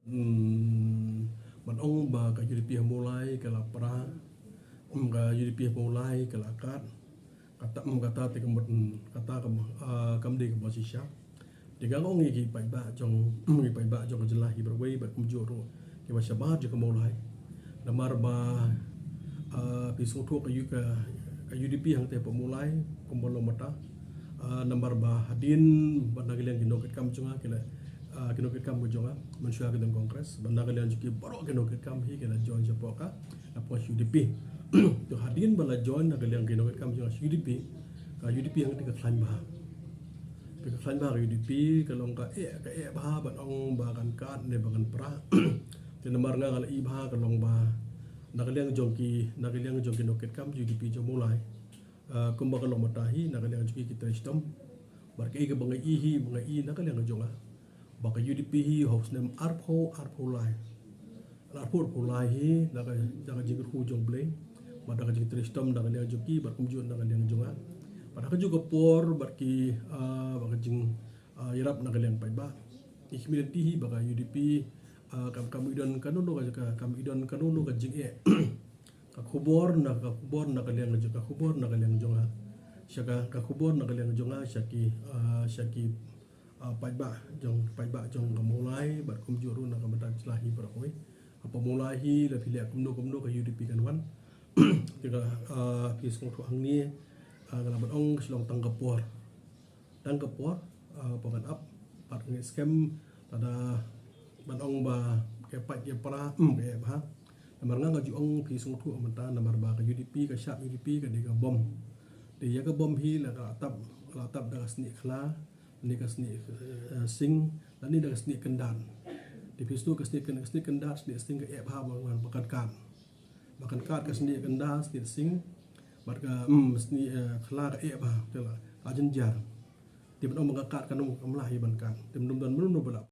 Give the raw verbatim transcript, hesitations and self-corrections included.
Hmm, ban ong ba ka UDP ha Mawlai ka la pra, hmm, ka UDP ha Mawlai ka la kat. Kata, hmm, kata te ka mut, hmm, kata ka ma-, ah, kam dei kaba shisha. Te nga ong ïa ki paidbah jong, hmm, ki paidbah jong ka jylla hi baroh kawei bad kumjuh ruh kiba shabar jong ka Mawlai. Namar ba, ah, phi sngewthuh ka U-, ka, ka UDP hangtei hapoh Mawlai kumba long mynta. Ah, namar ba hadien ba na ka liang ki nongkitkam jong nga ki la, ah, ki nongkitkam ka jong nga mynshuwa ki don Congress, ba na ka liang jong ki baroh ki nongkitkam hi ki la join shapoh ka, shapoh UDP. To hadien ba la join na ka liang ki nongkitkam jong nga sha UDP, ka UDP hangtei ka khlaiñ bha. Te ka khlaiñ bha ka UDP, ka long ka eh, ka eh bha ban ong ba kan kat ne ba kan pra. Te namar nga nga la i bha ka long ba na ka liang jong ki, na ka liang jong ki nongkitkam UDP jong Mawlai. Ah, kumba ka long mynta hi, na ka liang jong ki ki trei shitom. Bad kaei kaba nga i hi, ba nga i na ka liang jong nga, ba ka UDP hi ha u snem arphew, arphew lai. Arphew, arphew lai hi, na ka, na ka jingkyrkhu jong U Blei. Bad na ka jingtrei shitom na ka liang jong ki, bad kumjuh na ka liang jong nga. Bad ha kajuh ka por, bad ki, ah, bad ka jing, ah, ïarap na ka liang paidbah. Ki khmih lynti hi ba ka UDP, ah, kam, kam i don kano kano ka, ka, kam i don kano kano ka jingeh. Ka khubor na, ka khubor na ka liang jong, ka khubor na ka liang jong nga. Sha ka, ka khubor na ka liang jong nga, sha ki, ah, sha ki, ah, paidbah jong, paidbah jong ka Mawlai, bad kumjuh ruh na ka bynta jylla hi baroh kawei. Hapoh Mawlai hi, la phi leh kumno kumno ka UDP kan wan. Te ka, ah, phi sngewthuh hangne, ah, nga la ban ong ka shu long tang ka por. Tang ka por, ah, ba ngan ap, bad nga skhem, lada ban ong ba ka pait ka pra, hmm, ka eh bha. Namar nga nga ju ong phi sngewthuh mynta, namar ba ka UDP, ka shap UDP, ka dei ka bom. Te ïa ka bom hi la ka tap, la tap da ka snieh khla, ne ka snieh, eh, sing, lane da ka snieh kyndat. Te phi sngewthuh ka snieh kyn-, ka snieh kyndat, snieh sing ka eh bha ba, ba kan kat. Ba kan kat ka snieh kyndat, snieh sing. Bad ka, hmm, snieh, eh, khla ka eh bha, te la, la jynjar. Te ban ong ba kan kat kan ong kam lah hi ban kat. Te ym don mano mano ba lah